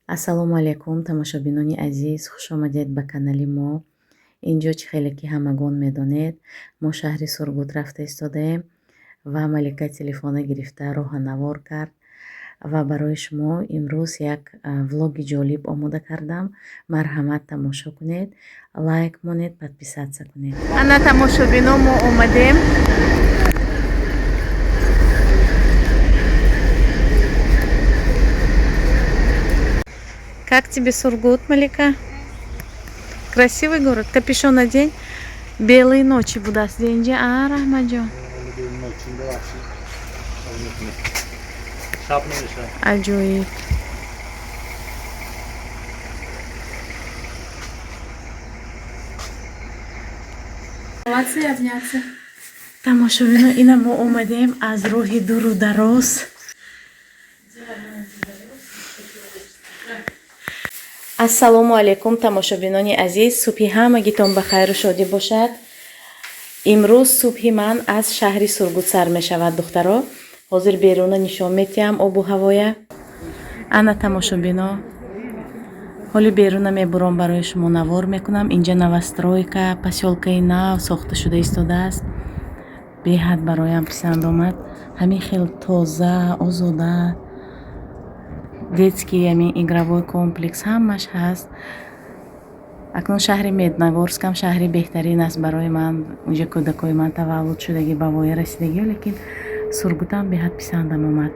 Ассалому алайкум, тамошобинони азиз, хушомадед ба канали мо. Инҷо чӣ хеле ки ҳамагон медонед, мо шаҳри Сургут рафта истодаем ва Малика телефона гирифта роҳа навор кард ва барои шумо имрӯз як влоги ҷолиб омода кардам. Марҳамат, тамошо кунед, лайк монед, подписаться кунед. Ана, тамошобино, мо омадем. Как тебе Сургут, Малика? Красивый город. Капюшон надень. Белые ночи будаст инҷа, а, Раҳматҷон? Шаб намеша. Аҷоиб. Молодцы, обняться. Тамошобино, ина мо омадем аз роҳи дуру дароз. Ассалому алайкум, тамошобинони азиз, субҳи ҳамагитон ба хайру шодӣ бошад. Имрӯз субҳи ман аз шаҳри Сургут сар мешавад, духтаро. Ҳозир беруна нишон метиҳам обу ҳавоя. Ана, тамошобино, ҳоли беруна мебуром, барои шумо навор мекунам. Инҷа новостройка, посёлкаи нав сохта шуда истодааст. Беҳад бароям писанд омад. Ҳамин хел тоза, озода, детский ҳамин игровой комплекс ҳамаш ҳаст. Акнун шаҳри Медногорскам шаҳри беҳтарин аст барои ман. Унҷа кӯдакои ман таваллуд шудагӣ, ба воя расидагӣ, лекин Сургутам беҳад писандам омад.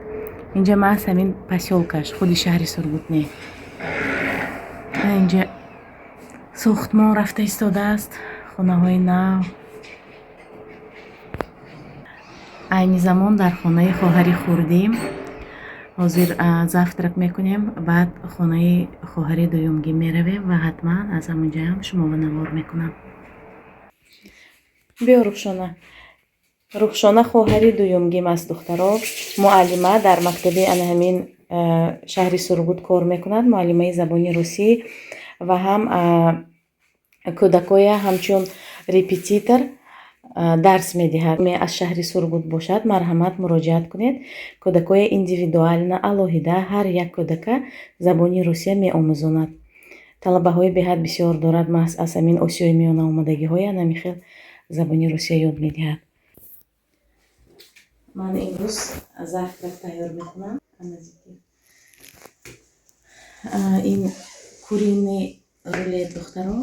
Инҷа маҳз ҳамин посёлкаш, худи шаҳри Сургут не. Инҷа сохтмон рафта истодааст, хонаҳои нав. Айни замон дар хонаи хоҳари хурдим. Ҳозир завтрак мекунем, баъд хонаи хоҳари дуюмгӣ меравем ва ҳатман аз ҳамонҷаам шуморо навор мекунам. Биё, Рухшона. Рухшона хоҳари дуюмгим аст, духтаро. Муаллима дар мактаби ана ҳамин шаҳри Сургут кор мекунад, муаллимаи забони русӣ ва ҳам кӯдакоя ҳамчун репетитор дарс медиҳад. Аз шаҳри Сургут бошад, марҳамат, муроҷиат кунед. Кӯдакоя индивидуально, алоҳида ҳар як кӯдака забони русия меомӯзонад. Талабаҳои беҳад бисёр дорад, маҳз аз ҳамин Осиёи Миёна омадагиҳоя ҳамин хел забони русия ёд медиҳад. Ман имрӯз завтрак тайёр мекунам. Ин куриный рулет, духтаро,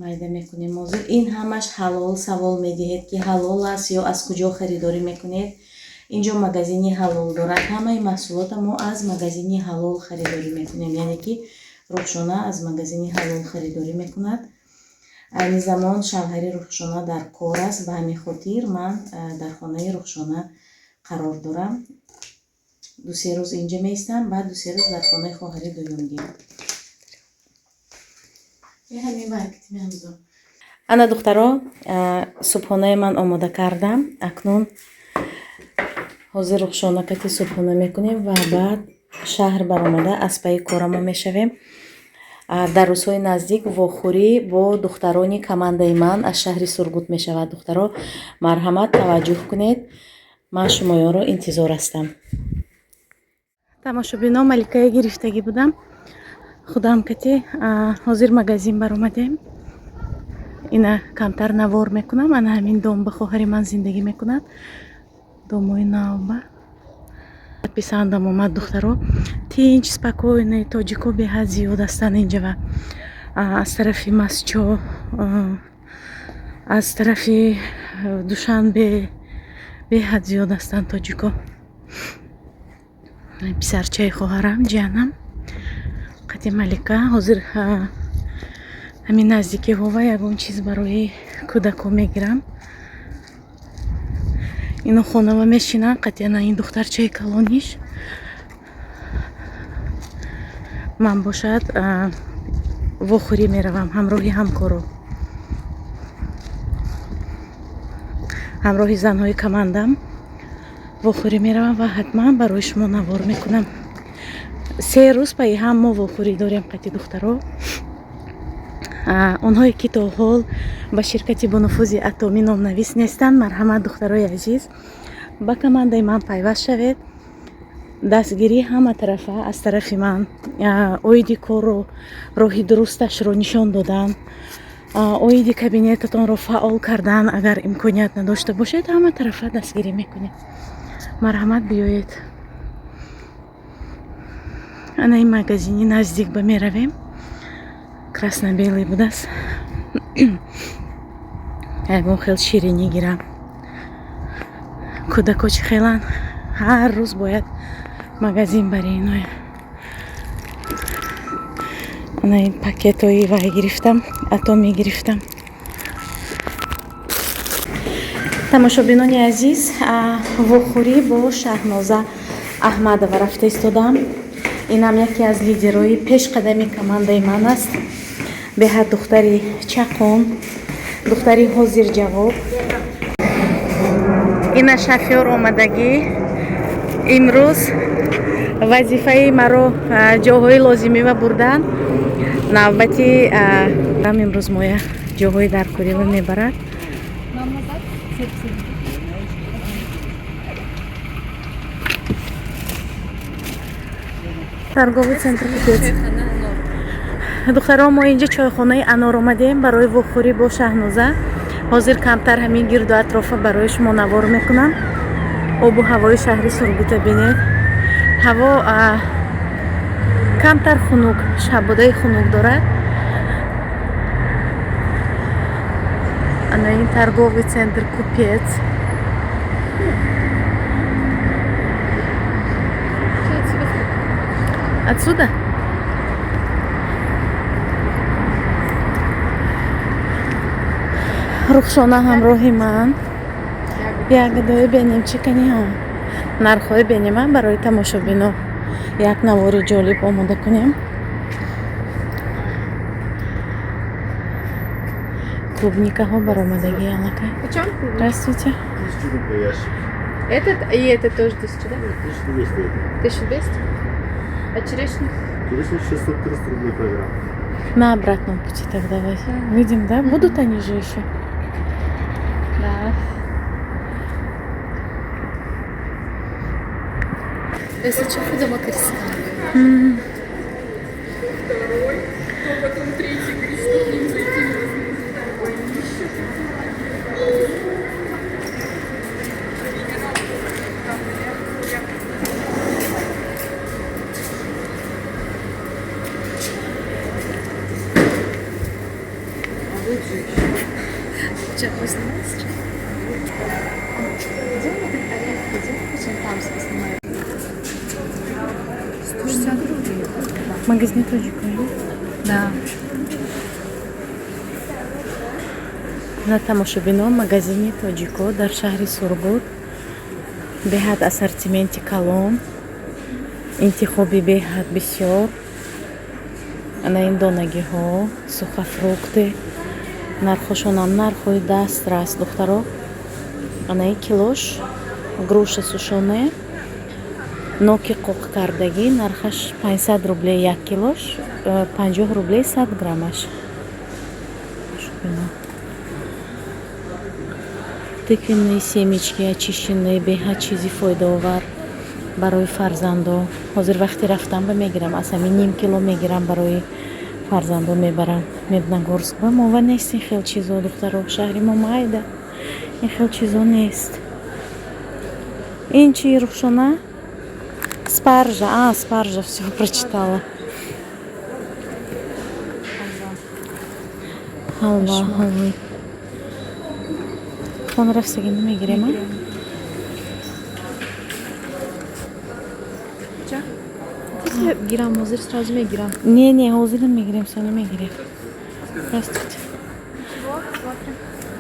майда мекунем ҳозир. Ин ҳамаш ҳалол. Савол медиҳед, ки ҳалол аст ё аз куҷо харидорӣ мекунед. Инҷо магазини ҳалол дорад. Ҳамаи маҳсулота мо аз магазини ҳалол харидорӣ мекунем, яъне ки Рухшона аз магазини ҳалол харидорӣ мекунад. Айни замон шавҳари Рухшона дар кор аст, ба ҳамин хотир ман дар хонаи Рухшона қарор дорам. 2-се рӯз инҷа меистам, баъд 2-се рӯз дар хонаи хоҳари дуюмгим. Ҳамин вақт. Ана, духтаро, субҳонаи ман омода кардам. Акнун ҳозир Рухшона кати субҳона мекунем ва баъд шаҳр баромада аз пайи корамо мешавем. Дар рӯзҳои наздик вохӯрӣ бо духтарони командаи ман аз шаҳри Сургут мешавад. Духтаро, марҳамат, таваҷҷӯҳ кунед, ман шумоёнро интизор ҳастам. Тамошобино, Маликая гирифтагӣ будам худам кати. Ҳозир магазин баромадем. Ина камтар навор мекунам. Ана ҳамин дом ба хоҳари ман зиндагӣ мекунад, домои навба писандам омад, духтаро. Тинч, спокойный, тоҷико беҳад зиёд ҳастанд инҷа ва аз тарафи Масчо, аз тарафи Душанбе беҳад зиёд ҳастанд тоҷико. Писарчаи хоҳарам, ҷиянам қати Малика ҳозир ҳамин наздикиҳова ягон чиз барои кӯдако мегирам. Ино хонава мешинанд қати ана ин духтарчаи калониш. Ман бошад вохӯрӣ меравам ҳамроҳи ҳамкоро, ҳамроҳи занҳои командам вохӯрӣ меравам ва ҳатман барои шумо навор мекунам. 3 рӯз пайи ҳам мо вохӯрӣ дорем қати духтаро. Онҳое ки то ҳол ба ширкати бонуфузи Атомӣ номнавис нестанд, марҳамат, духтарои азиз, ба командаи ман пайваст шавед. Дастгирӣ ҳама тарафа аз тарафи ман, оиди корро, роҳи дурусташро нишон додан, оиди кабинетатонро фаъол кардан, агар имконият надошта бошед, ҳама тарафа дастгирӣ мекунем. Марҳамат, биёед. Ана ин магазини наздик ба меравем. Красно-белый будааст. Ягон хел ширинӣ гирам. Кӯдако чӣ хеланд, ҳар рӯз бояд магазин бари иноя. Ана ин пакетҳои вай гирифтам, атоми гирифтам. Тамошобинони азиз, вохӯрӣ бо Шаҳноза Аҳмадова рафта истодам. Инам яке аз лидерои пешқадами командаи ман аст. Беҳад духтари чақон, духтари ҳозирҷавоб. Ина шофёр омадагӣ. Имрӯз вазифаи маро ҷоҳои лозимива бурдан. Навбати имрӯз моя ҷоҳои даркорива мебарад. Торговый центр Купец. Духтаро, мо инҷа чойхонаи Анор омадем барои вохӯрӣ бо Шаҳноза. Ҳозир камтар ҳамин гирду атрофа барои шумо навор мекунам. Обу ҳавои шаҳри Сургута бинед. Ҳаво камтар хунук, шабодаи хунук дорад. Ана ин торговый центр Купец. Отсюда? Рухшона ҳамроҳи ман. Як дои бенем чӣ кани ҳа? Нархҳои бенема барои тамошобино як навори ҷолиб омода кунем. Клубникаҳо баромадагӣ аллакай. Здравствуйте. Этот и этот тоже 1000, да? 1200 это. 1200? А черешня? Черешня 630 рублей килограмм. На обратном пути тогда выйдем, да? Будут они же еще? Да. Если что, дома корсиканка. Потом третий говорит, что к ним зайти невозможно. Че, снимаешь? Где этот орех? Где очень там снимают? 160 рублей. Магазин тоҷикои? Да. На тамошобино, магазини тоҷико дар шаҳри Сургут беҳад ассортименти калон, интихоби беҳад бисёр. Ана ин донагиҳо, сухофрукты, нархошонам нархҳои дастрас, духтаро. Ана ин килош груша сушёная, ноки қоқ кардагӣ, нархаш 500 рублей як килош, 50 рублей 100 граммаш. Тыквенные семечки очищенные, беҳад чизи фоидаовар барои фарзандо. Ҳозир вақти рафтан ба мегирам, аз ҳамин ним кило мегирам, барои фарзандо мебарам Медногорск. Ба мова нест ин хел чизо, духтаро, шаҳри мо майда, ин хел чизо нест. Ин чи, Рухшона? Спаржа, а, спаржа, всё прочитала. Халва, халвы. Хона рафтагӣ намегирем, а? Гирам, ҳозир сразу мегирам. Не, не, ҳозир намегирем, соня мегирем. Здравствуйте.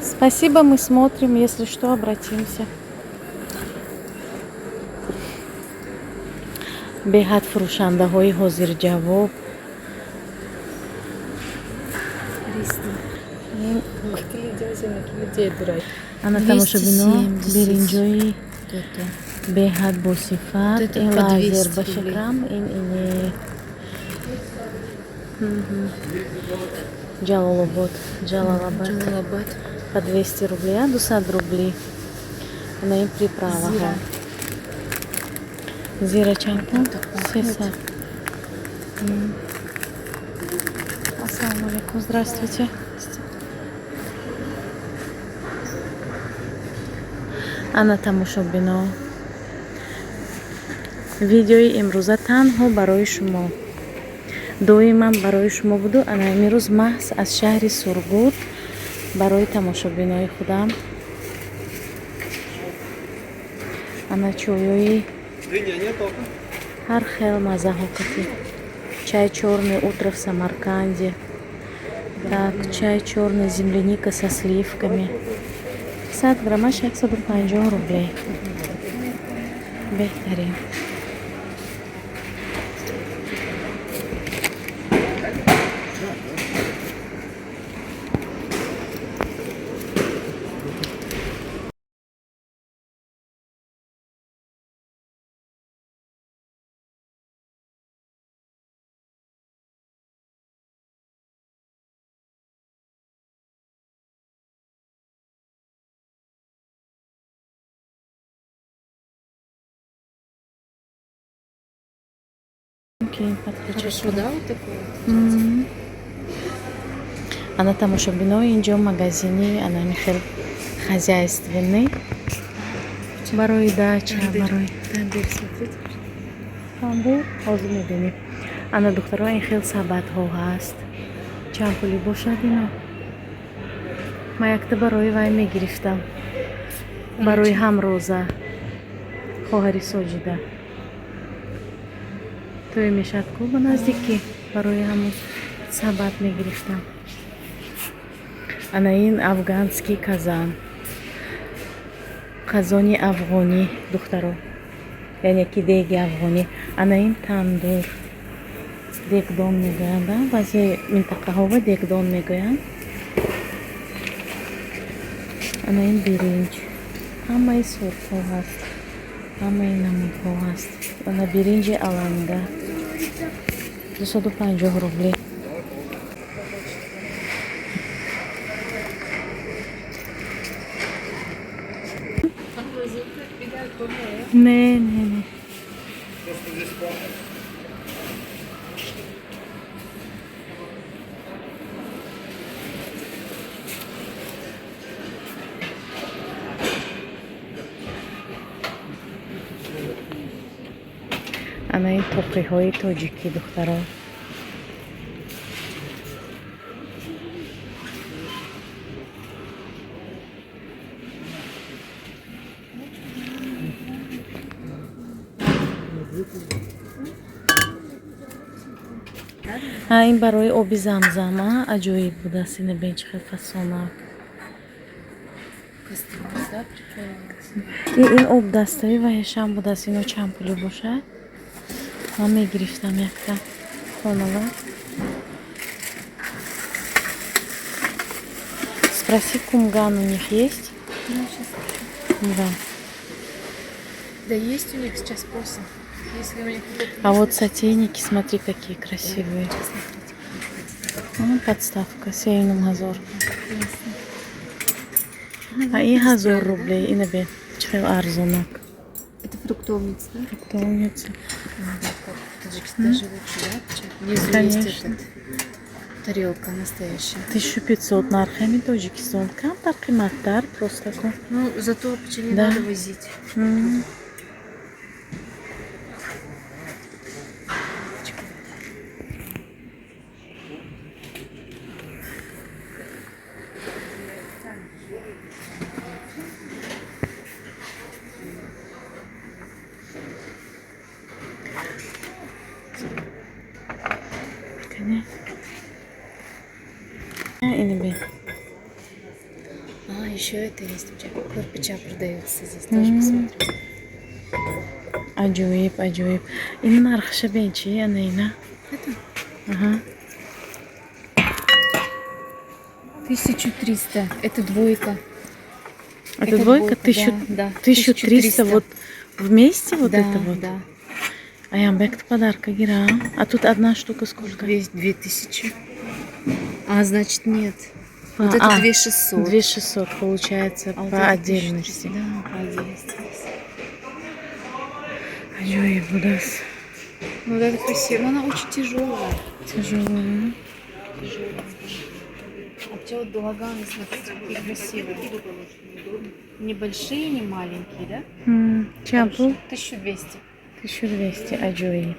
Спасибо, мы смотрим, если что, обратимся. Беҳад фурӯшандаҳои ҳозирҷавоб. Ана тамошобино, биринҷои беҳад босифат, ин лазер ба фикрам, ин ини Ҷалолобод, Ҷалалабад по 200 рублей, а 200 рублей. Ана ин приправаҳо. Зира чанд пул? 300. Ассалому алайкум, здравствуйте. Ана, тамошобино, видеои имрӯза танҳо барои шумо, доимам барои шумо буду, ана имрӯз маҳз аз шаҳри Сургут барои тамошобинои худам. Ана чойҳои ҳар хел маззаҳо кати. Чай чёрный «Утро в Самарканде». Так, чай чёрный «Земляника» со сливками. 100 граммаш 150 рублей. Беҳтарин. Хорошо, да, вот такой? Ана, тамошобино, инҷо магазини анами хел хозяйственный, барои дача, барои Тандыр, смотрите. Тамбур ҳозир мебинем. Ана, духтаро, ин хел сабадҳо ҳаст. Чанд пулӣ бошад ино? Ман якта барои вай мегирифтам, барои ҳамрӯза хоҳари Соҷида тӯй мешад ку ба наздикӣ, барои ҳамун сабад мегирифтам. Ана ин афганский казан, қазони афғонӣ, духтаро, яъне ки деги афғонӣ. Ана ин тандур, дегдон мегӯянд, баъзе минтақаҳо дегдон мегӯянд. Ана ин биринҷ, ҳамаи сортҳо ҳаст, ҳамаи намудҳо ҳаст. Ана биринҷи аланга 250 рублей. Не, не, не. Ана ин тоқиҳои тоҷикӣ, духтаро. Ин барои оби замзама аҷоиб будааст. Ина бин, чӣ хел фасонак. Ин об дастаи ваҳешам будааст. Ино чанд пулӣ бошад? Ман мегирифтам якта хонава. Спроси, кумган у них есть? Да. Да есть у них, сейчас спросим. Если у них вот это А вот сотейники, смотри, какие красивые. Ну, подставка, сейнум ҳазор. А ин 1000 рублей, ина бе, чӣ хел арзонак. Это фруктовница, да? Фруктовница. В Таджикистане даже лучше, да? Внизу Конечно. есть этот тарелка настоящая. 1500 нархами Тоҷикистон камтар қиматтар просто ку. Ну, зато печенье Да. надо возить. Кане. Ини бе. А, еще это есть. Кирпича продается здесь. Тоже посмотрим. Аҷоиб, аҷоиб. Ин нархша бен чи, ана ина? Это? Аҳа. 1300. Это двойка. Это двойка? Тысячу Да, да. 1300 вот вместе вот Да, это вот? Да. А я бек подарка гира. А тут одна штука сколько? 2000. А, значит, нет. Вот А, это а, 2600. 2600 получается А вот по это отдельности. 1300. Да, по отдельности. Аҷоиб будааст. Ну, вот это красиво. Но она очень тяжелая. Тяжелая. Тяжелая. А пчелы Лаганы, смотрите, какие красивые. Небольшие, не маленькие, да? Чанд пул? 1200. 1200. Аҷоиб.